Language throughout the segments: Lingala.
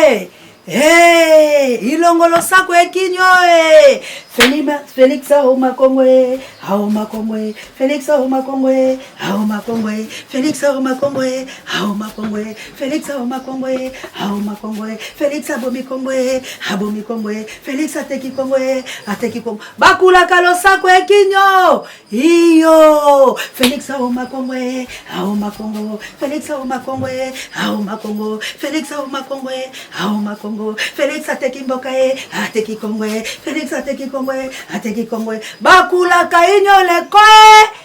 e Hey, ilongo losako ekinyo e Felima, Felix aoma Kongo e aoma Kongo e Felix aoma Kongo e aoma Kongo e Felix aoma Kongo e aoma Kongo e Felix aoma Kongo e aoma Kongo e Felix abomi Kongo e abomi Kongo e Felix ateki Kongo e ateki Kongo bakulaka losako ekinyo Iyo, Felix aoma Kongo e, aoma Kongo, Felix aoma Kongo e, aoma Kongo, Felix aoma Kongo e, aoma Kongo, Felix ateki mboka e, ateki Kongo e, Felix ateki Kongo e, ateki Kongo e, bakulaka inyole ko e.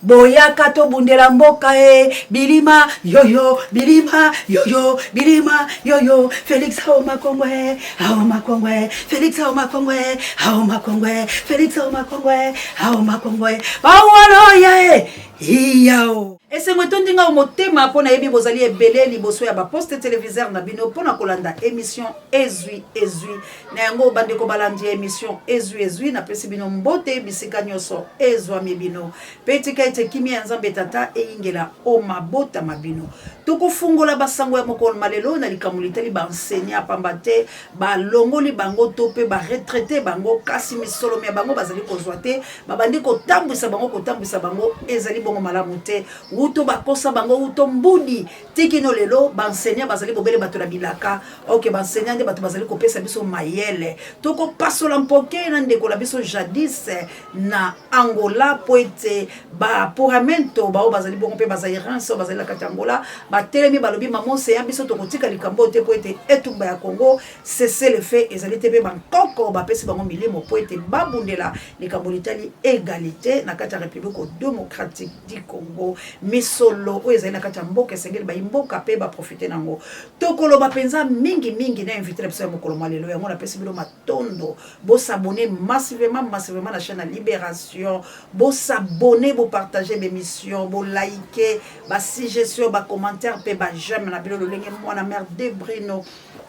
Boyaka tobundela mboka e, bilima yoyo, bilima yoyo, bilima yoyo, Felix aoma Kongo e, aoma Kongo e, Felix aoma Kongo e, aoma Kongo e, Felix aoma Kongo e. Aoma Kongo e bawaloya e iyao. Esengo etondi nga motema mpo nayebi bozali ebele liboso ya baposte televiseur na bino mpo na kolanda emission Ezwi Ezwi. Na yango bandeko balandi ya emission Ezwi Ezwi, napesi bino mbote bisika nyonso ezwami bino, mpe tika ete kimia ya Nzambe Tata eyingela o mabota ma bino. Tokofungola basango ya mokolo ma lelo na likambo litali ba enseignants, pamba te Balongoli bango to mpe ba retraite bango, kasi misolo mya bango bazali kozwa te. Babandi kotambwisa bango, kotambwisa bango, ezali bongo malamu te. Wuto bakosa bango wuto mbudi ti kino lelo, ba enseignants bazali bobele bato na bilaka. Ok, ba enseignants nde bato bazali kopesa biso mayele. Tokopasola mpoke na ndeko na biso jadis na Angola mpo ete ba Puramento baoyo bazali bongo mpe ba Zairens oyo bazali na kati ya Angola batelemi, balobi mama Ocean, biso tokotika likambo oyo te mpo ete etumba ya Congo cessez le feu ezali te, mpe bankoko bapesi bango milimo mpo ete babundela likambo litali egalite na kati ya Republique democratique du Congo. Misolo oyo ezali na kati ya mboka esengeli bayi mboka mpe baprofite na yango. Tokoloba mpenza mingi mingi na invité na biso ya mokolo mwa lelo, yango napesi bino matondo. Bo s'abonner massivement massivement na chaîne ya Liberation. Bo s'abonner, bo partager ba émissions, bo liker, ba suggestions, ba commentaires pe ba j'aime na bino lolenge mwana mère de Brino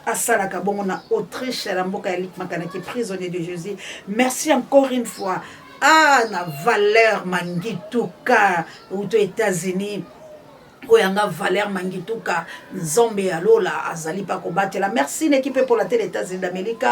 asalaka bongo na Autriche na mboka ya Luc Makanaki prisonnier de Jésus. Merci encore une fois ah na Valeur Mangituka uto États-Unis. Oyo yanga Valère Mangituka, Nzambe ya lola azali pa kobatela. Merci na equipe pour la télé États-Unis d'Amérique.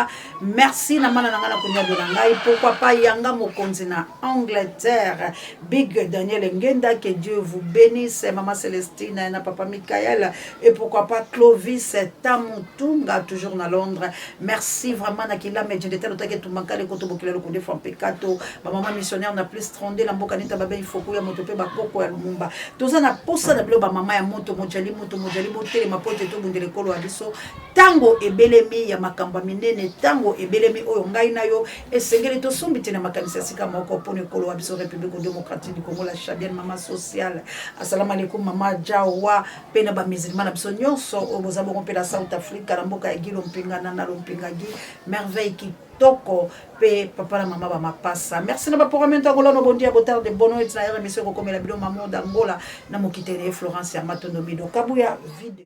Merci na mana na nga na kunyado na ngai. Pourquoi pas yanga mokonzi na Angleterre. Big Daniel Ngenda, que Dieu vous bénisse. Maman Célestine na papa Michael et pourquoi pas Clovis Tamutunga toujours na Londres. Merci vraiment na kilame je ndetalo take tumakale koto bokila lokonde fampekato. Ba maman missionnaire na plus 32 na mboka nita babe ifoko ya moto pe bakoko ya Lumumba. Toza na posa na bilo ba mama ya moto mojali moto mojali botelema po ete tobundela ekolo ya biso. Tango ebelemi ya makambo ya minene, tango ebelemi oyo ngai na yo esengeli tosombi te na makanisi ya sika moko mpo na ekolo ya biso Republique democratique du Congo. La Chabienne mama sociale, assalamu alaikum mama Jawa pe na ba musulman na biso nyonso oyo boza bongo mpe na South Africa na mboka ya Gilo Mpinga na Nalo Mpingagi merveille kitoko pe papa na mama ba mapasa. Merci na ba programme Angola no bon dia botar de bono et na émission kokomela bino maman d'Angola na mokitene Florence ya Matondo Mido Kabuya vide.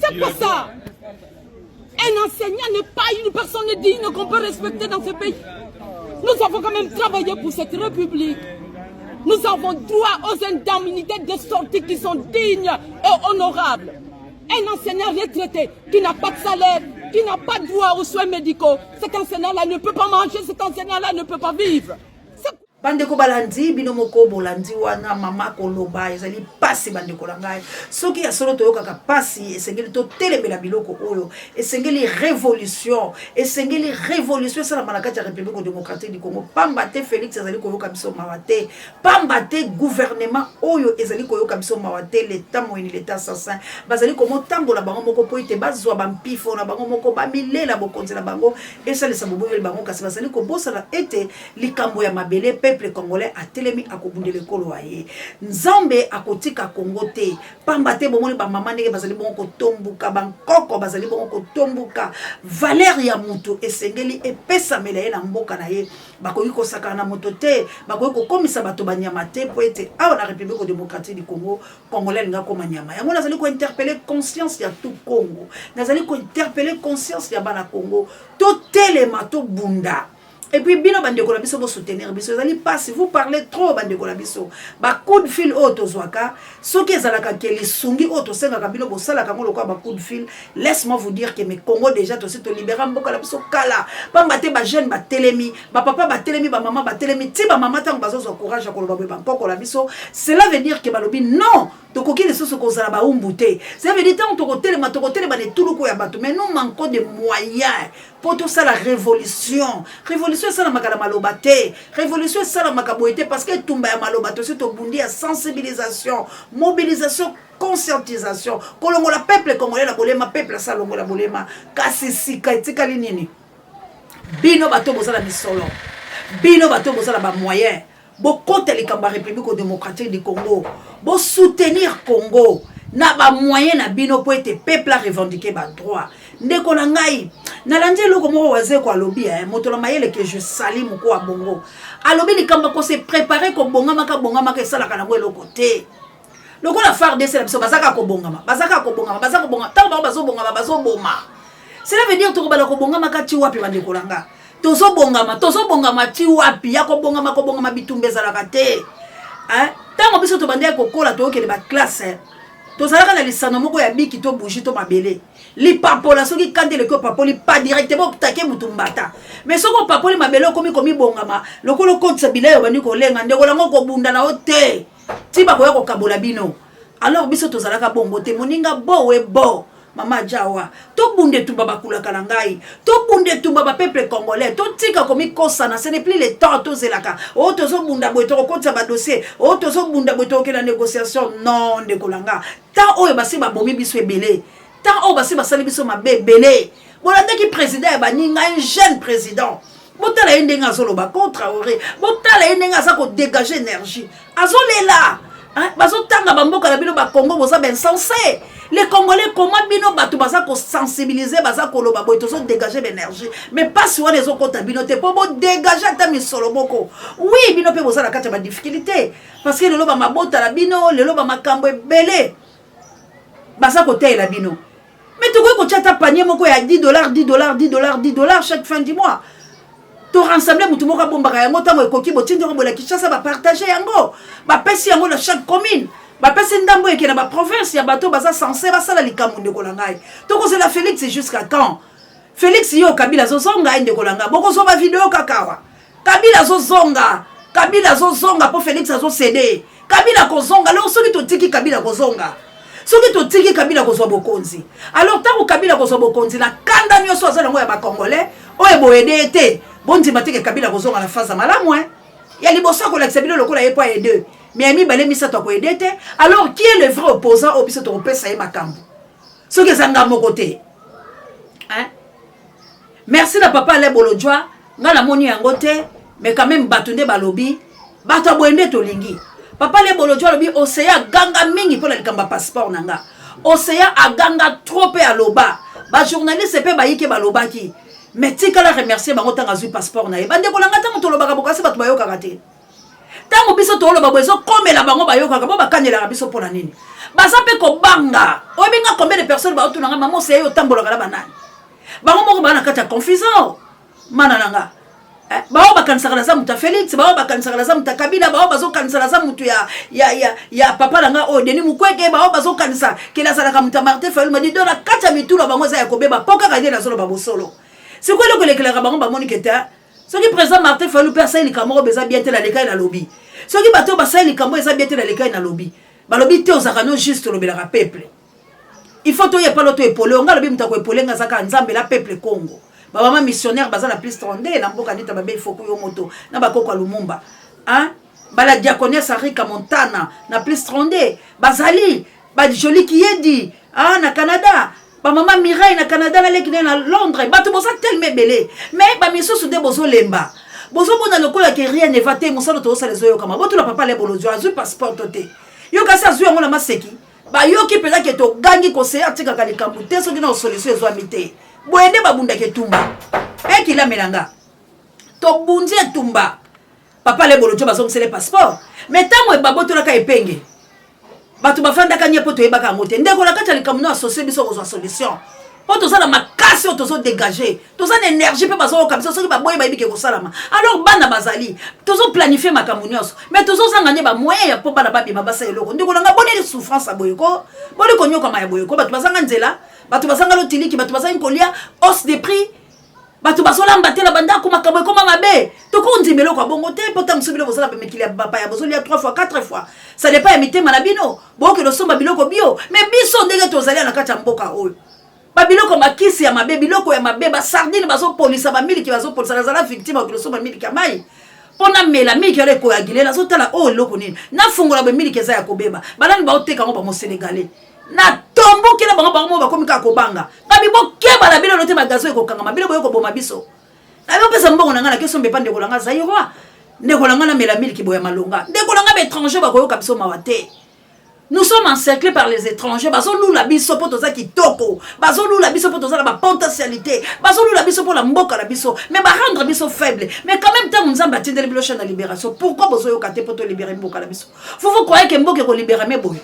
C'est quoi ça? Un enseignant n'est pas une personne digne qu'on peut respecter dans ce pays. Nous avons quand même travaillé pour cette République. Nous avons droit aux indemnités de sortie qui sont dignes et honorables. Un enseignant retraité qui n'a pas de salaire, qui n'a pas droit aux soins médicaux, cet enseignant-là ne peut pas manger, cet enseignant-là ne peut pas vivre. Bandeko balandi bino moko bolandi wana mama koloba ezali pasi bandeko na ngai. Soki ya solo toyokaka pasi, esengeli totelemela biloko oyo, esengeli revolution, esengeli revolution esalama na kati ya Republique democratique du Congo. Pamba te Felix azali koyoka biso mawa te, pamba te gouvernement oyo ezali koyoka biso mawa te, l'etat moyini, l'etat assassin bazali komotambola bango moko po ete bazwa ba mpifo na bango moko, bamilela bokonzi na bango esalisa bobongeli bango, kasi bazali kobosana ete likambo ya mabele peuple congolais atelemi akobundela ekolo wa ye. Nzambe akotika Congo te, pamba te bomoni ba mama ndenge bazali bongo kotombuka, bankoko bazali bongo kotombuka. Valeur ya mutu esengeli epesamela ye na mboka na ye. Bakoki kosakana na moto te, bakoki kokomisa bato banyama te, mpo ete awa na Republique democratique du Congo, Congolais alingi akoma nyama. Yango nazali ko interpeller conscience ya tout Congo, nazali ko interpeller conscience ya bana Congo, totelema, tobunda. Et puis bino bandeko na biso, bosoutenir biso, ezali mpasi. Vous parlez trop, bandeko na biso. Bacoup de fil oyo tozwaka, soki ezalaka ke lisungi oyo tosengaka bino bosalaka yango lokola bacoup de fil, laisse-moi vous dire que mais Congo déjà tosi tolibéra mboka na biso kala, pamba te bajeune batelemi, bapapa batelemi, bamama batelemi. Ti bamama ntango bazozwa courage ya koloba boye, bankoko na biso, cela veut dire ke balobi non, tokoki lisusu kozala baumbu te. Ça veut dire ntango tokotelema, tokotelema na etuluku ya bato. Mais nous manquons de moyens mpo tosala révolution. Révolution esalamaka na maloba te, révolution esalamaka boye te, parce que etumba ya maloba tosi tobundi, ya sensibilisation, mobilisation, conscientisation, kolongola peuple congolais na bolema. Peuple asa longola bolema, kasi sika etikali nini? Bino bato bozala misolo, bino bato bozala bamoyen, bokota likambo ya République démocratique du Congo, bosoutenir Congo na bamoyen na bino mpo ete peuple arevendique badroit. Ndeko na ngai, nalandi eloko moko Wazeko alobi, moto na mayele ke je sali moko ya bongo, alobi likambo kose préparer, kobongamaka bongamaka esalaka nango eloko te. Lokola FARDC na biso baza kaka kobongama, baza kaka kobongama, baza kobongama. Ntango bango bazobongama, bazoboma. Cela veut dire tokobala kobongamaka ti wapi, bandeko na nga? Tozobongama, tozobongama ti wapi? Ya kobongama, kobongama, bitumba ezalaka te. Ntango biso tobandaki kokola, toyokende baclasse, tozalaka na lisano moko ya biki to bougie to mabele, lipapola. Soki kanda eleki, opapoli pa directement, otake mutu mbata. Mais soki opapoli mabele, okomi komibongama lokola okotisa bilei, obandi kolenga. Ndeko nango, kobunda na yo te ti bakoya kokabola bino. Alors biso tozalaka bongo te. Moninga bowe bo mama Jawa, tobunda etumba bakulaka na ngai, tobunda etumba bapeuple congolais, totika komikosana. Ce n'est plus le temps tozelaka oyo tozobunda boye, tokokotisa badossier oyo, tozobunda boye, tokokenda négociation. Non, ndeko na nga, temps oyo basi babomi biso ebele, temps oyo basi basali biso mabe ebele. Bolandaki président ya baninga, un jeune président, botala ye ndenge azoloba contre Traoré, botala ye ndenge aza kodégage énergie, azolela. Bazotanga bamboka na bino bakongo, boza bainsensé, les Congolais. Comment bino bato baza kosensibiliser, baza koloba boye, tozodégage baénergie, mais mpasi wana ezokɔta bino te mpo bodégage ata misolo moko? Oui, bino mpe boza na kati ya badifficulté, parce que lelo bamabota na bino, lelo bamakambo ebele baza koteyela bino. Mais tokoki kotia ata panier moko ya 10 dollars, 10 dollars, 10 dollars, 10 dollars chaque fin du mois, torassembler, motu moko abombaka yango. Ntango ekoki, botindi yango boye na Kinshasa, bapartage yango, bapesi yango na chaque commune, bapesi ndambo eke na baprovince ya bato baza censé basala likambo. Ndeko na ngai, tokozela Félix jusqu'à quand? Félix yo, Kabila azozonga ye. Ndeko na ngai, bokozwa bavideo kaka awa. Kabila azozonga, Kabila azozonga mpo Félix azocéder. Kabila kozonga lelo, soki totiki Kabila kozonga, soki totiki Kabila kozwa bokonzi, alors ntango Kabila kozwa bokonzi, na kanda nyonso aza nango ya bacongolais oyo boyede ye te, bondima teke Kabila kozonga na phase ya malamu. Ya liboso akolakisa bino lokola ye mpo aide, mais ya mibale, misato, akoaider te. Alors qui est le vrai opposant oyo biso tokopesa ye makambo soki eza nga moko te, hein? Merci na papa Ale Bolodjwa. Nga namoni yango te, mais quand même bato nde balobi, bato ya boye nde tolingi. Papa Ale Bolodjwa alobi Oseya aganga mingi mpo na likambo ya passeport na nga. Oseya aganga trop mpe aloba, bajournaliste mpe bayike balobaki, mais tikala remercier bango ntango azwi passeport na ye. Bandeko na nga, ntango tolobaka bokasi, bato bayokaka te. Ntango biso toloba boye, ezokomela bango, bayokaka bo bakanelaka biso mpo na nini? Baza mpe kobanga. Oyebi nga combien de personnes baotunanga: "Mama Oseya, ye otambolaka na banani?" Bango moko baa na kati ya confusion. Mana na nga, bao bakanisaka naza moto ya Félix, bao bakanisaka naza moto ya Kabila, bao bazokanisa naza moto ya papa na nga oyo Denis Mukwege, bao bazokanisa ke nazalaka moto ya Martin Fayulu Madidi. Do na kati ya mitu na bango eza ya kobeba, mpo kaka nde nazoloba bosolo. Sikoyo eloko elekelaka bango, bamoni ke te soki président Martin Fayulu mpe asali likambo moko eza bien te, nalekai nalobi. Soki bato oyo basali likambo eza bien te, nalekai nalobi, balobi te ozalaka no juste, olobelaka peuple. Il faut toyepa lo toepole nga. Alobi moto akoepole nga azaka Nzambe la peuple Congo. Bamama missionnaire baza na plus 32 na mboka nita babe ifoku yo moto na bakoko ya Lumumba, hein? Bala diaconesse Arika Montana na plus 32, bazali bajoli Kiyedi, ah, na Canada, bamama Mireille na Canada, naleki naye na Londres. Bato boza telema ebele, mais bamisusu nde bozolemba, bozomona lokola ke rien ne va te. Mosala tozosala ezoyokama. Botuna papa Le Bolozio, azwi passeport to te? Yo kasi azwi yango na maseki. Bayoki mpenza ke togangi koseya, atikaka likambo te soki na solution ezwami te. Boye nde babundaka etumba. Ekilamela nga, tobundi etumba. Papa Le Bolozio bazongisele passeport, mais ntango babotolaka epenge, bato bafandaka nye mpo toyebaka yango te. Ndeko, na kati ya likambo no asocie biso kozwa solution mpo toza na makasi. Makasi oyo tozodégage, toza na énergie mpe bazoyoka biso. Soki baboyi, bayebi ke kosalama. Alors bana bazali, tozoplanifie makambo nyonso, mais tozozanga nde bamoyen ya mpo bana babima, basala eloko. Ndeko na nga, boneli souffrance ya boye ko, boni konyokama ya boye ko. Bato bazanga nzela, bato bazanga lotiliki, bato bazangi kolia, hausse des prix, bato bazolamba te na bandako, makambo ekoma mabe. Tokondima eloko ya bongo te. Mpo ta mosusu bino bozala bamikili ya bapaya, bozolia 3 fois, 4 fois, ça dépend ya mitema na bino, bokende osomba biloko bio. Mais biso ndenge tozali na kati ya mboka oyo, babiloko makisi ya mabe, biloko ya mabe, basardine bazopolisa, bamiliki bazopolisa. Nazala victime, akokende osomba miliki ya mai mpo namela miliki wana ekoyagile. Nazotala oyo eloko nini, nafungola boye, miliki eza ya kobeba. Banani baoteka yango? Bamosénégalais. Natombokela bango, bango moko bakomi kaka kobanga. Ngabi bokeba na bino te, magasin ekokangama, bino boye koboma biso. Nabi opesa mbongo na ngai, nake somba epa ndeko na ngai zaïrois, ndeko na ngai, namela miliki boya malonga. Ndeko na ngai, baétranger bakoyoka biso mawa te. Nous sommes encerclés par les étrangers. Bazolula biso mpo toza kitoko, bazolula biso mpo toza na bapotentialité, bazolula biso mpo na mboka na biso, mais barendre biso faible. Mais quand même, ntango Nzambe atindeli bino chaîne ya libération, pourquoi bozoyoka te mpo tolibere mboka na biso? Vous vous croyez ke mboka ekolibérame boye?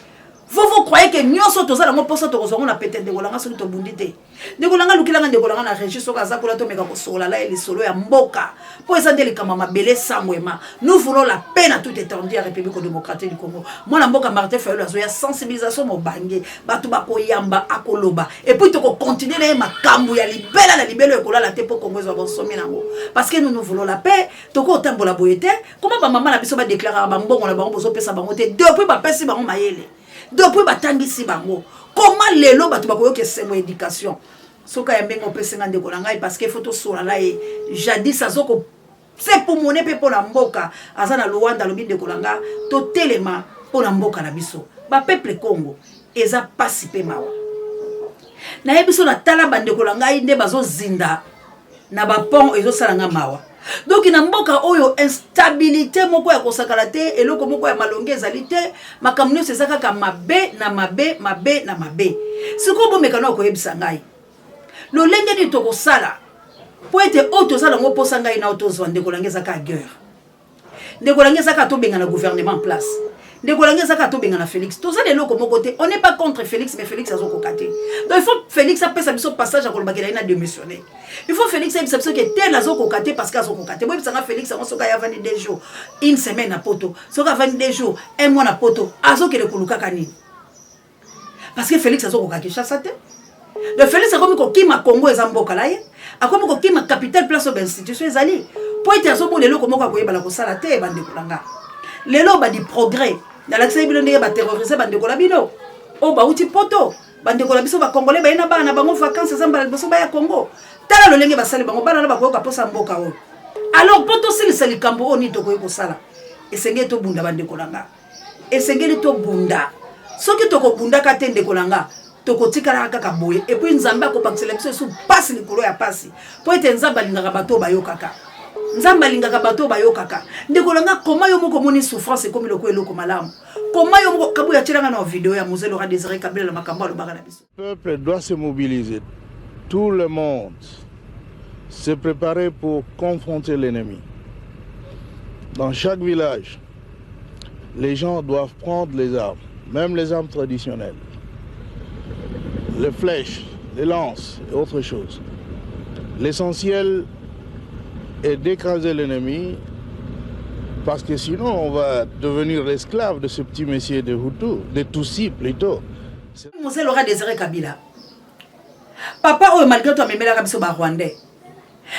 Vous vous croyez ke nyonso toza nango mposa tokozwa ngo na pete? Ndeko nanga, soki tobundi te, ndeko nanga, lukelanga ndeko nanga na régie soki aza kuna, tomeka kosolola la ye lisolo ya mboka, mpo eza nde likambo ya mabele sangwema. Nous voulons la paix na toute étendue ya République démocratique du Congo. Mwana mboka Martin Fayulu azoya, sensibilisation mobange, bato bakoyamba, akoloba, et puis tokocontinue na ye makambo ya libela na libela oyo ekolala te, mpo Congo ezwa bonsomi nango, parce que nous, nous voulons la paix. Tokotambola boye te. Koma bamama na biso badeklaraka bambongo na bango, bozopesa bango te. Depuis bapesi bango mayele, depuis batangisi bango, koma lelo bato bakoyoka esengo ya éducation. Soki ya ndenge opesinga ndeko na ngai, parce que faut tosola ye. Jadis azoko sepumone mpe mpo na mboka, aza na Luanda. Alobi, ndeko na nga, totelema mpo na mboka na biso, bapeuple Congo. Eza pasi mpe mawa. Nayebi biso, natala bandeko na ngai nde bazozinda na bapont, ezosala nga mawa. Donc na mboka oyo, instabilité moko ya kosakala te, eloko moko ya malongi ezali te, makambo nyonso eza kaka mabe na mabe, mabe na mabe. Sikoyo bomeka na koyebisa ngai lolenge nini tokosala mpo ete oyo toza nango mposa, ngai nao tozwa. Ndeko na ngai, eza kaka guerre. Ndeko na ngai, eza kaka tobengana gouvernement en place. Ndeko na ngai, eza kaka tobengana Félix. Toza na eloko moko te. On n'est pas contre Félix, mais Félix azokoka te. Donc il faut Félix apesa biso passage ya kolobakela ye na démissionner. Il faut Félix ayebisa biso ke tel azokoka te, parce que azokoka te. Boyebisanga, Félix yango, soki aye avandi 2 jours, une semaine na poto, soki avandi 2 jours, un mois na poto, azokende kolukaka nini? Parce que Félix azokoka Kinshasa te. Donc Félix akomi kokima Congo, eza mboka na ye, akomi kokima capitale, place oyo bainstitution ezali, mpo ete azomona eloko moko akoyebana kosala te. Bandeko na nga, lelo badi progrès, nalakisaki bino ndenge baterrorise bandeko na bino oyo bauti poto. Bandeko na biso bacongolais baye na bana na bango vacance, eza mbala liboso baya Congo. Tala lolenge basali bango, bana na bakoyoka mposa mboka oyo. Alors mpo tosilisa likambo oyo, nini tokoki kosala? Esengeli tobunda, bandeko na nga, esengeli tobunda. Soki tokobundaka te, ndeko na nga, tokotikalaka kaka boye, et puis Nzambe akobakisela biso esu pasi likolo ya pasi, mpo ete Nzambe alingaka bato oyo bayokaka. Nzambe alingaka bato oyo bayokaka. Ndeko na nga, koma yo moko omoni souffrance ekomi lokola eloko malamu. Koma yo moko kabuya atielanga na video ya Mzee Laurent Désiré Kabila na makambo alobaka na biso. Le peuple doit se mobiliser. Tout le monde se préparer pour confronter l'ennemi. Dans chaque village, les gens doivent prendre les armes, même les armes traditionnelles, les flèches, les lances et autres choses. L'essentiel est d'écraser l'ennemi parce que sinon on va devenir l'esclave de ce petit monsieur de Hutu, de Tutsi plutôt. Mzee Laurent Désiré Kabila, papa oyo, malgré tout amemelaka biso barwandais,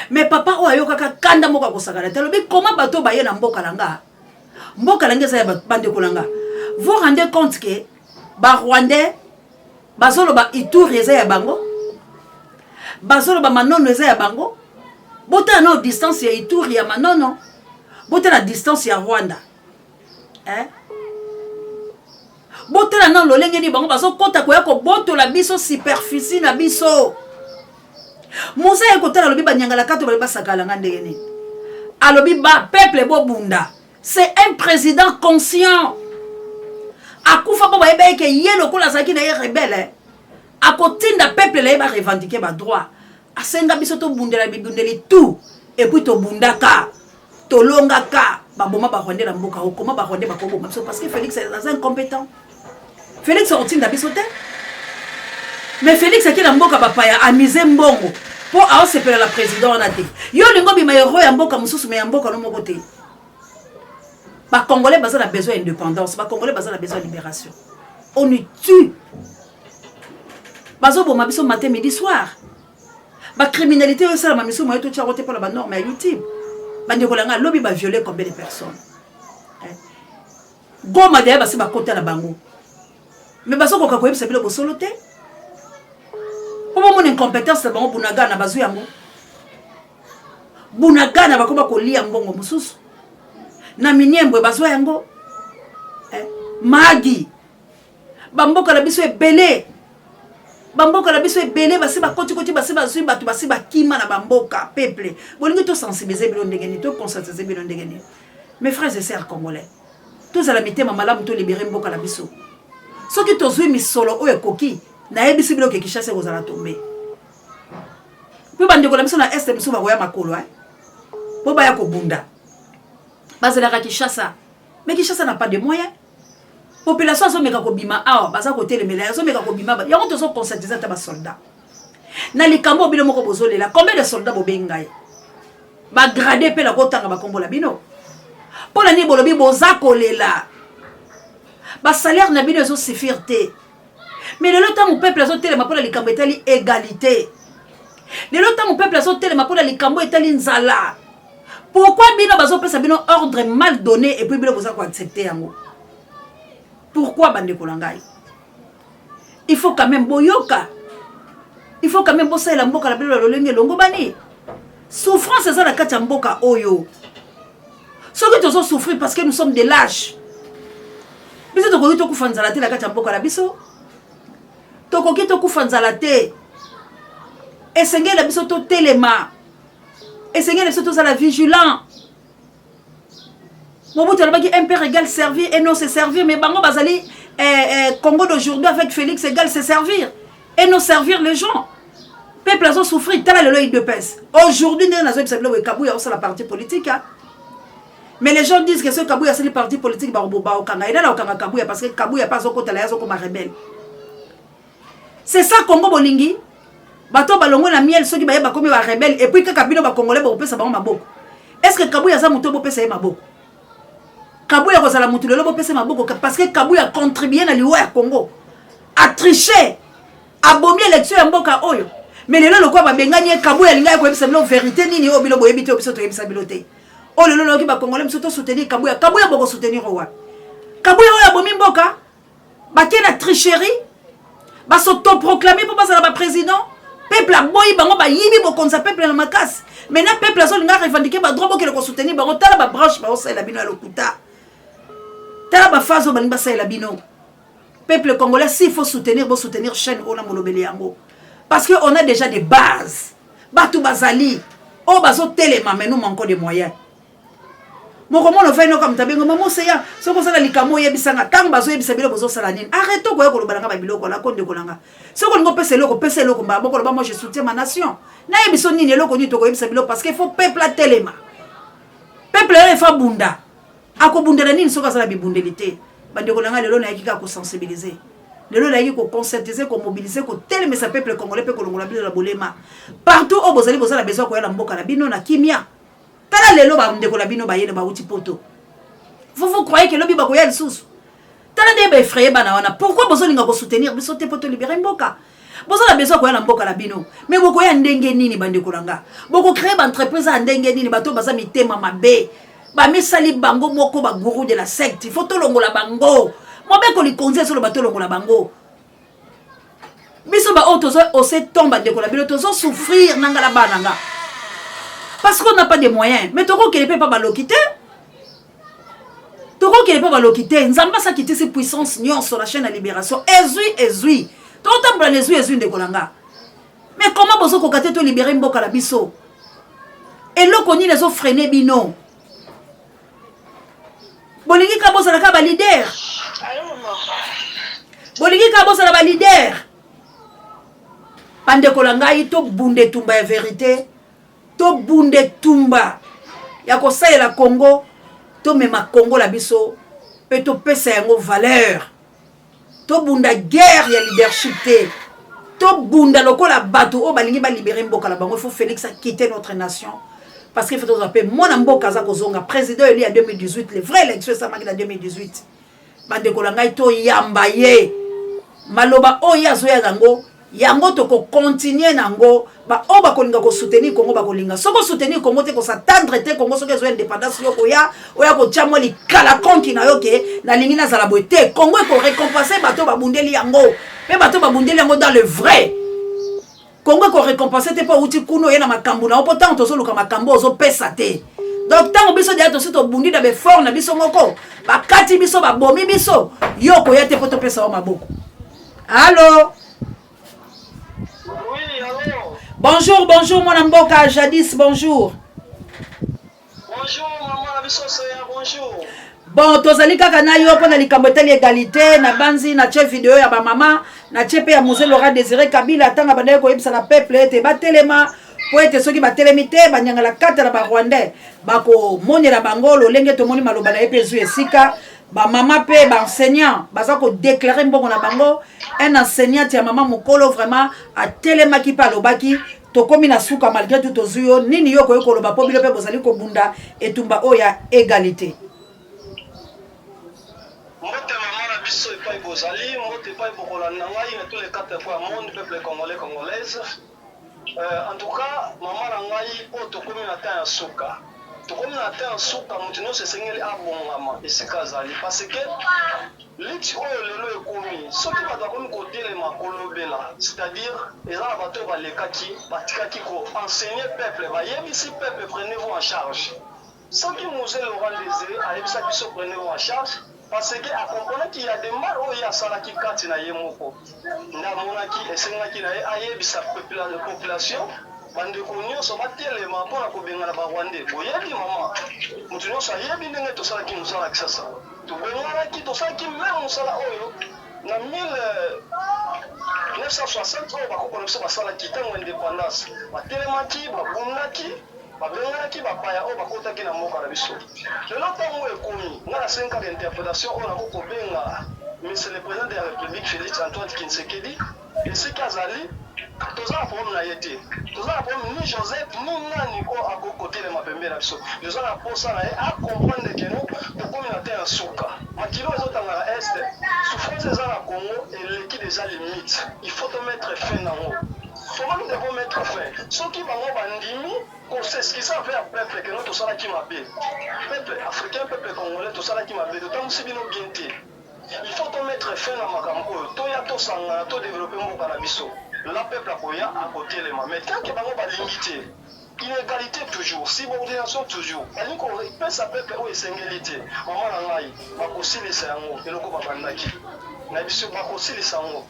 mais papa oyo ayokaka kanda moko akosakana te. Alobi koma bato baye na mboka na nga, mboka na nga eza ya bandeko na nga. Vous rendez compte ke barwandais bazoloba Ituri eza ya bango, bazoloba Manono eza ya bango. Botala nao distance ya Ituri, ya Manono, botala distance ya Rwanda, eh? Botala nano lolenge nini bango bazokɔta koya kobotola biso superficie na biso. Moza ye kotala, alobi banyangalaka to bali basakala nga ndenge nini. Alobi ba peuple bobunda. C'est un président conscient. Akufa mpo bayeba eke ye lokola azalaki na ye rebelle, akotinda peuple na ye barevendiquer badroit. Asenga biso tobundela bibundeli tout, et puis tobundaka, tolongaka, baboma barwandais na mboka. Okoma barwandais bakoboma biso parce que Félix aza incompétent. Félix akotinda biso te. Mais Félix ake na mboka bapaya amise mbongo mpo aosepela na président wana te. Yo olingi obima héros ya mboka mosusu, mais ya mboka no moko te. Bacongolais baza na besoin ya indépendance, bacongolais baza na besoin ya libération. On nous tue, bazoboma biso matin, midi, soir. Bacriminalité oyo esalama miso moye, totia yango te mpona banorme ya YouTube. Bandeko na ngai, lobi baviole combien de personnes? Goma deya basi bakota na bango, mais bazokoka koyebisa bino bosolo te mpo bomona incompétence na bango. Bunagana bazwi yango, Bunagana bakoma kolia mbongo mosusu na Miniembwe, bazwa yango, eh? Magi bamboka na biso ebele, bamboka na biso ebele basi bakotikoti, basi bazwi bato, basi bakima na bamboka. Peuple, bolingi tosensibilize bino ndenge nini? Toconscientize bino ndenge nini? Mes frères et sœurs congolais, tozala mitema malamu, tolibere mboka na biso. Soki tozwi misolo oyo ekoki, nayebisi bino ke Kinshasa ekozala tombe. Mpe bandeko na biso na Est biso bakoya makolo, eh? Mpo baya kobunda, bazelaka Kinshasa, mais Kinshasa n'a pas de moyens. Population azomeka kobima awa, baza kotelemela, azomeka kobima yango. Tozoconscientize ata basoldat na likambo bino moko bozolela. Combien de soldats bobengi ngai, bagrade mpe nakotanga bakombola bino? Mpo na nini bolobi boza kolela, basalaire na bino ezosuffire te? Mais lelo ntango peuple azotelema mpona likambo etali égalité, lelo ntango peuple azotelema mpona likambo etali nzala, pourquoi bino bazopesa bino ordre mal donné et puis bino boza koaccepte yango? Pourquoi, bandeko na ngai? Il faut quand même boyoka, il faut quand même bosalela mboka na bino na lolenge elongo bani. Souffrance eza na kati ya mboka oyo. Soki tozosouffrir, parce que nous sommes des lâches. Biso tokoki tokufa nzala te na kati ya mboka na biso, tokoki tokufa nzala te. Esengeli na biso totelema, esengeli na biso tozala vigilant. Mobutu alobaki: "Un père égal servir et non se servir." Mais bango bazali Congo d'aujourd'hui avec Félix égal se servir et non servir les gens. Peuple azosouffrir. Tala lelo UDPS aujourd'hui, ndenge nazoyebisa bino boye, Kabuya osala parti politique, hein? Mais les gens disent que soki Kabuya asali parti politique, bakokanga ye. Nani akokanga Kabuya? Parce que Kabuya mpe azokotala ye, azokoma rebelle. C'est ça Congo bolingi? Bato balongwe na miel, soki baye bakomi barebelle, et puis kaka bino bacongolais bokopesa bango maboko. Est ce que Kabuya aza moto bopesa ye maboko? Kabuya kozala motu lelo bopesa maboko, parce que Kabuya contribue na liwa ya Congo, atriche, abomi élection ya mboka oyo. Mais lelo lokola babengani ye, Kabuya alingaki koyebisa bino vérité nini oyo bino boyebi te, oyo biso toyebisa bino te? Oyo lelo nayoki bacongolais biso tosoutenir Kabuya. Kabuya, bokosoutenir oyo wapi? Kabuya oyo abomi mboka, bake na tricherie, bas'autoproclame mpo bazala baprésident. Peuple aboyi bango, bayibi bokonza peuple na makasi. Maintenant peuple azolinga revendiquer badroit, bokende kosoutenir bango. Tala babranche baosalela bino ya lokuta, tala baphase oyo balingi basalela bino. Peuple congolais, s'il faut soutenir, bosoutenir chaîne oyo na molobeli yango, parce que on a déjà des bases. Bato bazali oyo bazotelema, mais nous manquons de moyens. Mokomona ofai noka moto abengo: "Mama Oseya, soki osala likambo, oyebisanga." Ntango bazoyebisa bino, bozosala nini? Arrête koya koloba nanga babiloko nako. Ndeko nanga, soki olingi opesa eloko, pesa eloko mbala moko. Loba: "Moi, je soutiens ma nation." Nayebi so nini, eloko nini tokoyebisa bilo? Parce que faut peuple atelema. Peuple oyo efa bunda, akobundela nini soki azala bibundeli te? Bandeko na ngai, lelo nayaki kaka kosensibiliser, lelo nayaki koconscientiser, komobiliser, kotelemisa peuple congolais mpe kolongola bino na bolema partout oyo bozali. Bozala besoin koya na mboka na bino na kimia. Tala lelo bandeko na bino bayene, bauti poto. Vous, vous croyez ke lobi bakoya lisusu? Tala nde baeffraye bana wana. Pourquoi bozolinga kosoutenir biso te mpo tolibere mboka? Bozala besoin koya na mboka na bino, mais bokoya ndenge nini? Bandeko na nga, bokocrée baentreprise ya ndenge nini? Bato baza mitema mabe, bamisali bango moko bagourou de la secte. Faut tolongola bango. Mobeko likonzi ezoloba tolongola bango. Biso baoyo tozo ose tomba, ndeko na bino, tozosouffrir na nga na bana nga, parce qu'on n'a pas de moyens. Mais tokokende mpe pa baloki te, tokokende mpe baloki te. Nzambe asakitisi puissance nyonso na chaîne ya libération. Ezwi, ezwi, totambola na ezwi, ezwi, ndeko na nga. Mais comment bozokoka te tolibere mboka na biso? Eloko nini ezofreine bino? Bolingi kaka bozala kaka baleader, bolingi kaka bozala baleader. Bandeko na ngai, tobunda etumba ya vérité, tobunda etumba ya kosalela Congo, tomema Congo na biso mpe topesa yango valeur. Tobunda guerre ya leadership te. Tobunda lokola bato oyo balingi balibere mboka na bango. Il faut Félix aquitte notre nation, parce que faut tozwa mpe mwana mboka aza kozonga président élu ya 2018. Le vrai élection esamaki na 2018. Bandeko na ngai, toyamba ye. Maloba oyo azoya nango, yango tokocontinuer nango. Baoyo bakolinga kosoutenir Congo, bakolinga. Soki osoutenir Congo te, kos'attendre te Congo soki ezwa indépendance, yo koya oya kotia mwa likala konki na yo ke nalingi nazala boye te. Congo ekorécompenser bato babundeli yango, mpe bato babundeli yango dans le vrai. Congo ekorécompenser te mpo outi kuna, oye na makambo na yo, mpo ntango tozoluka makambo ozopesa te. Donc ntango biso deya tosi tobundi na baeffort na biso moko, bakati biso, babomi biso, yo okoya te mpo topesa yo maboko. Allo? Oui, allô. Bonjour, bonjour, mwana mboka Jadis, bonjour. Bonjour, maman na biso Soya, bonjour. Bon, tozali kaka na yo mpo na likambo etali égalité. Na banzi natie video ya bamama, natie mpe ya Mzee Laurent Désiré Kabila, ntango bandaki koyebisa na peuple ete batelema, mpo ete soki batelemi te, banyangala kata na Barwandais bakomonela bango lolenge. Tomoni maloba na ye mpe ezwi esika. Bamama mpe baenseignant baza kodéclarer mbongo na bango. Un enseignante ya mama mokolo vraiment atelemaki mpe alobaki tokomi na suka. Malgré tout, tozwi yo. Nini yo okoki koloba mpo bino mpe bozali kobunda etumba oyo ya égalité? Mbote mama na biso epai bozali, mbote epai bokolanda ngai na tous les quatre coins ya monde, peuple congolais, congolaise. En tout cas, mama na ngai, oyo tokomi na temps ya suka, tokomi na temps ya suka. Moto nyonso esengeli abongama esika azali, parce que lutte oyo lelo ekomi, soki bato bakomi kotelema kolobela, c'est-à-dire eza na bato oyo balekaki, batikaki koenseigner peuple, bayebisi peuple: "Prenez-vous en charge." Soki Mzee Laurent Désiré ayebisa biso "Prenez-vous en charge", parce que akomprenaki ya de mal oyo ye asalaki kati na ye moko, nde amonaki esengaki na ye ayebisa population, bandeko nyonso batelema mpona kobengana Barwandais. Boyebi mama, moto nyonso ayebi ndenge tosalaki mosala Kisasa, tobenganaki, tosalaki même mosala oyo na 1960 oyo bakoko na biso basalaki ntango indépendance, batelemaki, babundaki, babenganaki bapaya oyo bakotaki na mboka na biso. Lelo ntango ekomi, nga nasengi kaka interpellation oyo nako kobenga monsieur le président de la République, Félix Antoine Tshisekedi, esika azali. Toza na problème na ye te, toza na problème ni Joseph ni nani oyo akoki kotelema pembeni na biso. Toza na posa na ye acomprendre que non, tokomi na te ya suka. Makilo ezotanga na Est, souffrance eza na Congo eleki déjà limite. Il faut tomettre fin nango. Comment nous devons mettre fin? Soki bango bandimi kos'excuser envers peuple que non, tosalaki mabe, peuple africain, peuple congolais, tosalaki mabe, totambusi bino bien te, il faut tomettre fin na makambo oyo, toya tosangana, todévelopper mboka na biso. La peuple akoya, akotelema. Mais tant que bango balingi te, inégalité toujours, subordination toujours, balingi kopesa peuple oyo esengeli te, mama na ngai, bakosilisa yango. Eloko babandaki na biso, bakosilisa yango.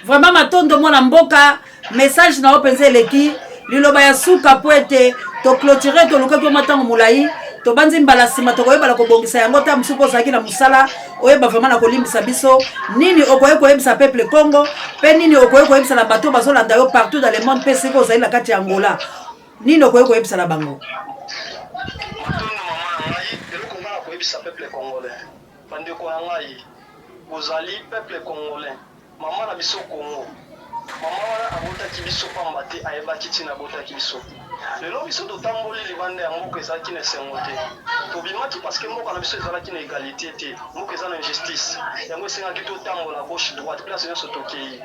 Vraiment, matondo, mwana mboka. Message na yo mpenza eleki. Liloba ya suka po ete toclôturer. Tolukaki yo mwa ntango molai, tobanzi mbala nsima tokoyebala kobongisa yango. Ta mosusu mpo ozalaki na mosala, oyeba vraiment na kolimbisa biso. Nini okoki koyebisa peuple Congo, mpe nini okoki koyebisa na bato bazolanda yo partout dans le monde, mpe sikoyo ozali na kati ya Angola, nini okoki koyebisa na bango? Matondo, mama na ngai. Eloko ngai na koyebisa peuple congolais, bandeko na ngai, bozali peuple congolais, mama na biso Congo, mama wana abotaki biso pamba te, ayebaki ntina abotaki biso. Lelo biso totamboli libanda ya mboka, ezalaki na esengo te. Tobimaki parce que mboka na biso ezalaki na égalité te, mboka eza na injustice. Yango esengaki totambola gauche, droite, place nyonso tokei,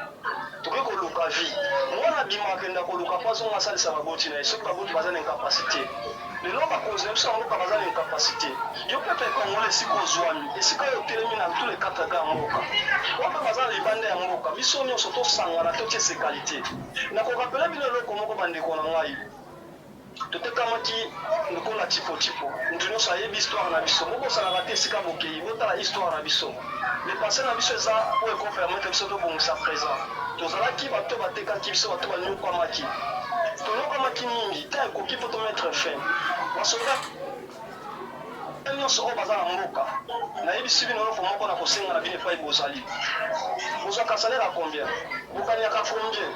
tokoki koluka vie. Mwana abima, akenda koluka mpo azonga asalisa baboti na ye soki baboti baza na incapacité. Lelo bakonzi na biso ya mboka baza na incapacité. Yo peuple congolais, esika ozwami, esika oyo otelemi na tous les quatre coins ya mboka, oyo mpe baza na libanda ya mboka, biso nyonso tosangana, totia égalité. Nakorappeler bino eloko moko, bandeko na ngai: totekamaki lokola tipo-tipo. Moto nyonso ayebi histoire na biso. Bobosanaka te esika bokei, botala histoire na biso. Le passé na biso eza oyo ekopermettre biso tobongisa présent. Tozalaki bato batekaki biso, bato banyokwamaki, tonyokwamaki mingi. Ta ekoki mpo tomettre fin. Basoda nyonso oyo baza na mboka, nayebisi bino eloko moko na kosenga na bino epai bozali. Bozwaka salaire ya combien? Bokaniaka combien?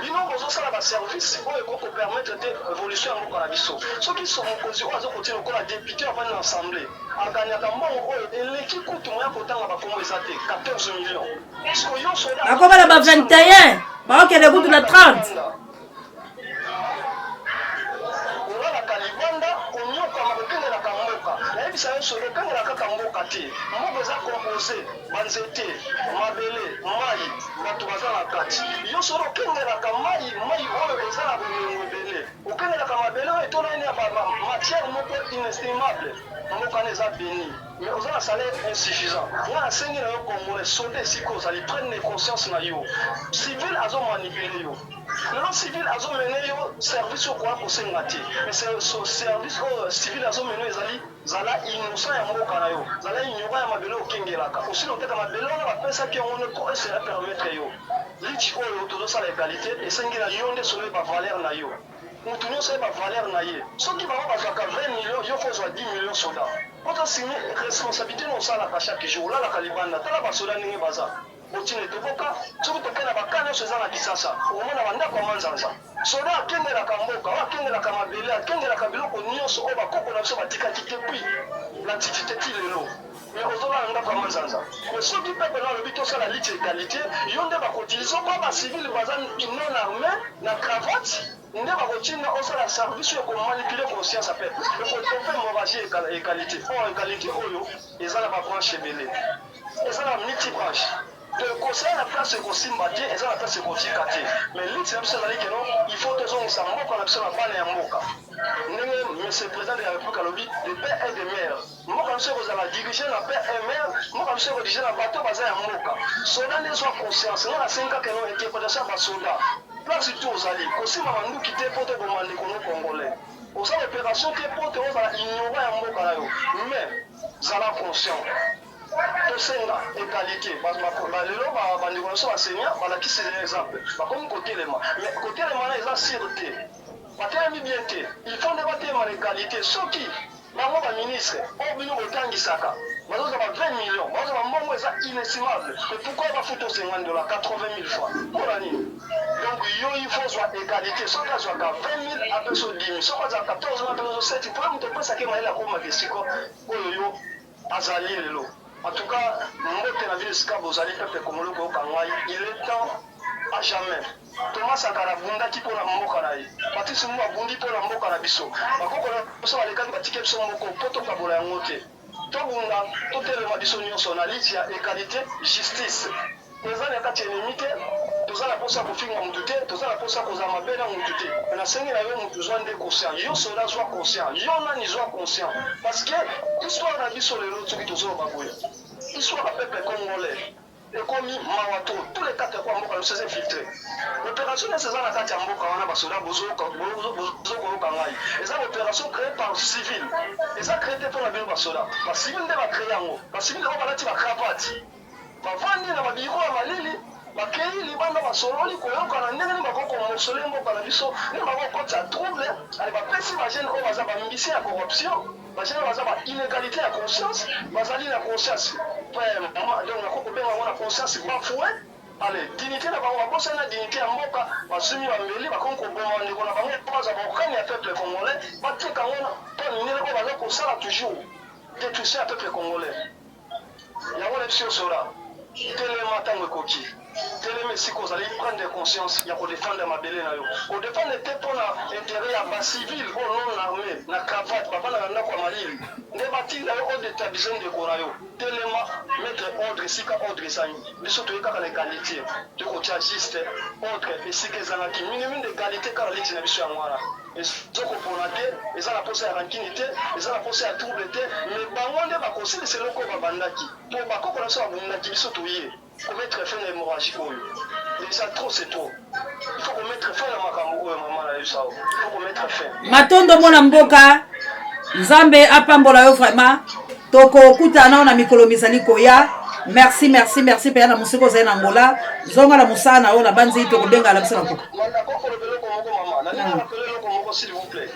Bino bozosala ba service oyo ekoki ko permettre te evolution ya mboka na biso. Soki mokonzi oyo azo kotia lokola depute avandi na assemblee aganiaka mbongo oyo eleki kutu moyen ya kotanga ba kombo eza te 14 millions. Sikoyo yo soda Bakoma na ba 21, baokende kutu na 30. Olalaka libanda, konyokwama, kokengelaka mboka. Nayebisa yo solo, okengela kaka mboka te. Mboka eza compose, ba nzete, mabele, mayi, bato baza na kati. Yo solo okengelaka mayi, mayi oyo eza na bomengo ebele. Okengelaka mabele oyo etondani na ba matière moko inestimable. Mboka wana eza beni. Mais oza na salaire insuffisant. Nga nasengi na yo congolais, soda esika ozali, prenne conscience na yo. Civil azo manipuler yo. Lelo civil azo mene yo service oyo okoya kosenga te mais service oyo civil azo mene yo ezali zala innocent ya mboka na yo zala ignorant ya mabele okengelaka osili oteka mabele wana bapesaki yango nde po ese permettre yo litch oyo tozosala egalite esengi na yo nde solo ba valeur na yo mutu nyonso ayeba valeur na ye soki bango bazwaka 20 millions yo fo ozwa 10 millions soda po tosimi responsabilité na osalaka chaque jour olalaka libanda tala basoda ndenge baza Botina etoboka, soki toke na ba camps nionso eza na Kisasa, okomona ba ndako ya manzanza. Soda akengelaka mboka, oyo akengelaka mabele, akengelaka biloko nionso oyo ba koko na biso batikaki depuis l'antiquite ti lelo. Mais ozolala na ndako ya manzanza. Mais soki peuple na alobi tosala lutte ya egalite, yo nde bako utiliser okoya ba civils baza non armes na cravate nde bakotinda osala service oyo eko manipuler conscience ya peuple, eko tromper hemoragie ya egalite. Or egalite oyo eza na ba branches ebele. Eza na multi branche tokosala na place ekosimba te eza na place ekotika te mais lutte na biso ezali keno il faut tozongisa mboka na biso na bana ya mboka ndenge monsieur président de la république alobi de père et de mère mboka na biso ekozala dirige na père et mère mboka na biso ekodirige na bato baza ya mboka soda nde ezwa conscience nga nasengi kaka eno interpretation ya basoda place tu ozali kosimba manduki te mpo toboma ndeko no congolais osala operation te mpo te ozala ignorant ya mboka na yo mais Zala conscient. Tosenga egalite. Ba lelo ba bandeko na biso ba enseignants balakisi dejà exemple. Bakomi kotelema. Mais kotelema wana eza sur te. Batelemi bien te. Il faut nde batelema na egalite. Soki bango ba ministres oyo bino botangisaka bazozwa ba 20 millions, bazozwa ba mbongo eza inestimable. Mais pourquoi bafuta 50 dollars, 80 000 francs? Pona nini? Donc yo il faut ozwa egalite. Soki azwaka 20 000 apesi yo 10 000. Soki azwaka 14 000 apesi yo 7 000. Po ye moto opesaka ye mayele akomaka esika oyo yo azali lelo. En tout cas mbote na bino esika bozali peuple congolais koyoka ngai il est temps à jamais. Thomas Sankara abundaki mpo na mboka na ye. Patrice Lumumba abundi mpo na mboka na biso. Bakoko na biso balekaki batiki biso moko mpo tokabola yango te. Tobunda, totelema biso nionso na lutte ya egalite, justice. Toza na kati ya ennemi te, toza na posa ya kofinga mutu te, toza na posa ya kozala mabe na mutu te. Mais nasengi na yo mutu zwa nde conscient, yo soda zwa conscient, yo nani zwa conscient. Parce que histoire na biso lelo soki tozoloba boye, histoire ya peuple congolais Ekomi mawa trop tous les 4 coins mboka na biso eza infiltre operation nionso eza na kati ya mboka wana ba soda bozo koyoka ngai eza operation cree par civil eza cree te pona bino ba soda ba civil nde ba cree yango ba civil oyo balati ba cravate bavandi na ba bureau ya malili bakeyi libanda basololi koyokana ndenge nini bakoki komosole mboka na biso ndenge bakoki kokotisa trouble ale bapesi ba jeune oyo baza ba musicien ya corruption Ba jeunes baza ba inegalite ya conscience, bazali na conscience donc nakoki kobenga yango na conscience bafoue, allez dignite na bango babosani na dignite ya mboka, bazumi ba mbeli bakomi koboma ba ndeko na bango po bazwa ba organes ya peuple congolais bateka yango po mindele oyo baza kosala toujours destruction ya peuple congolais. Yango nayebisi yo Sola, telema tango ekoki. Telema esika ozali, prendre conscience ya ko defendre mabele na yo. Ko defendre te pona interet ya ba civils oyo non armes na cravate bavandaka na ndako ya malili nde batinda yo o destabiliser ndeko na yo. Telema, mettre ordre esika ordre ezangi. Biso toye kaka na egalite, toye kotia juste ordre esika ezangaki. Minimum d'egalite kaka lutte na biso yango wana. Ezo kopona te, eza na posa ya rancune te, eza na posa ya trouble te, mais bango nde bakosilisa eloko oyo babandaki. Po bakoko na biso babundaki, biso toye ko mettre fin na hemorragie oyo. Dejà trop c'est trop. Il faut ko mettre fin na makambo oyo maman nayebisa yo. Il faut ko mettre fin. Matondo mwana mboka, Nzambe apambola yo vraiment. Tokokutana nao na mikolo mizali koya. Merci, merci, merci mpenza na mosika ozali na Angola. Zonga na mosala na yo na banzi tokobengana na biso na kuku. Nakoki koloba eloko moko mama, nalingi na rappeler eloko moko s'il vous plait.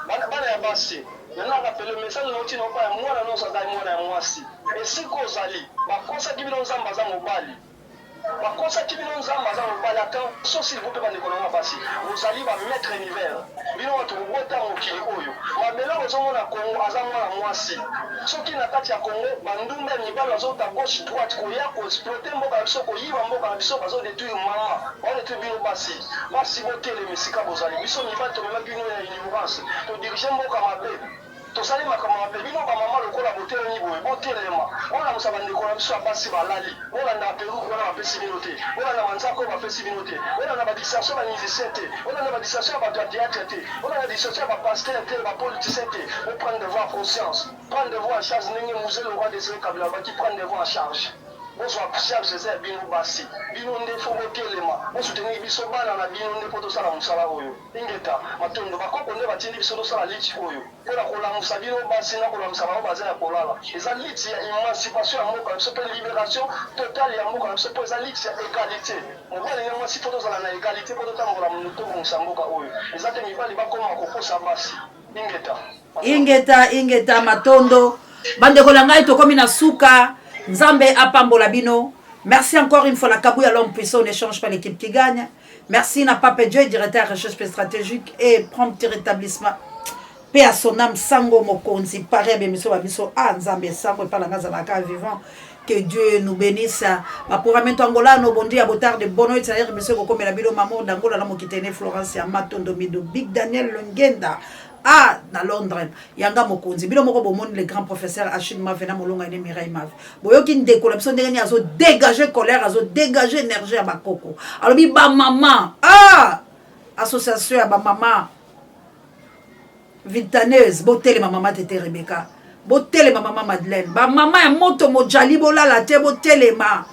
Bana ya basi. Na na rappele message na oti na opa ya mwana nionso aza mwana ya mwasi. Esika ozali bakosaki bino Nzambe aza mobali. Bakosaki bino Nzambe aza mobali. Attention s'il vous plait ba ndeko na nga basi. Bozali ba maitre univers. Bino batu bobota mokili oyo. Mabele oyo bozomona Congo aza mwana mwasi. Soki na kati ya Congo ba ndumba ya mibali bazouta gauche droite koya ko exploiter mboka na biso koyiba mboka na biso bazo detruire mama bazo detruire bino basi. Basi botelema esika bozali biso mibali tomema bino ya ignorance to diriger mboka mabe tosali makambo mabe bino ba mama lokola botelemi boye botelema bolamusa ba ndeko na biso ya basi balali bolanda ba perruque wana bapesi bino te bolanda manzaka oyo bapesi bino te bolanda ba distraction ya ba musicien te bolanda ba distraction ya bato ya theatre te bolanda distraction ya ba pasteur te ba politicien te bo prendre vous en conscience prendre vous en charge ndenge Mzee Laurent Desire Kabila alobaki prendre vous en charge. Bozwa charge eza ya bino basi bino nde faut botelema bo soutenir biso bana na bino nde po tosala musala oyo ingeta matondo ba koko nde batindi biso tosala lutte oyo pona kolamusa bino basi na kolamusa bango baza ya kolala eza lutte ya emancipation ya mboka na biso pe liberation totale ya mboka na biso po eza lutte ya egalite mobali na mwasi faut tozala na egalite po totambola tobongisa mboka oyo eza te mibali bakoma kokosa basi ingeta. Ingeta ingeta matondo bandeko na ngai tokomi na suka nzambe apambola bino merci encore une fois la kabouya l'homme puissant ne change pas l'équipe qui gagne merci na pape dieu directeur recherche stratégique et prompt rétablissement pe à son âme sango mokonzi pare ya bemiso ba biso ah nzambe sango epa na nga azalaka vivant que Dieu nous bénisse bapuramento angolano bon dia botarde bono c'est-à-dire biso ekokomela bino mamour dangola na mokitene Florence ya matondo mido big Daniel Longenda ah na Londres yanga mokonzi bino moko bomoni le grand professeur Achille Mave na molonga ene Mireille Mave boyoki ndeko na biso ndenge nini azo dégager colère azo dégager énergie ya bakoko alobi ba mama ah association ya ba mama vitaneuse botelema mama tete Rebecca botelema mama Madeleine ba mama ya moto mojali bolala te botelema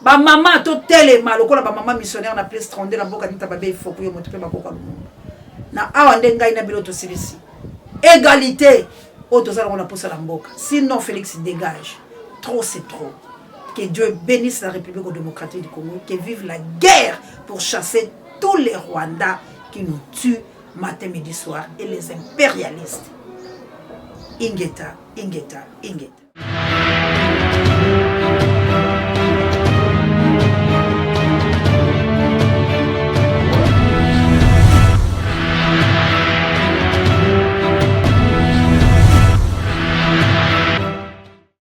ba mama totelema lokola ba mama missionnaire na place 32 na mboka nita babe ifoku yo moto mpe bakoka lumumba na awa nde ngai na bino tosilisi égalité oyo toza nango na posa na mboka sinon Félix dégage trop c'est trop que Dieu bénisse la République démocratique du Congo que vive la guerre pour chasser tous les Rwandais qui nous tuent matin midi soir et les impérialistes ingeta ingeta ingeta.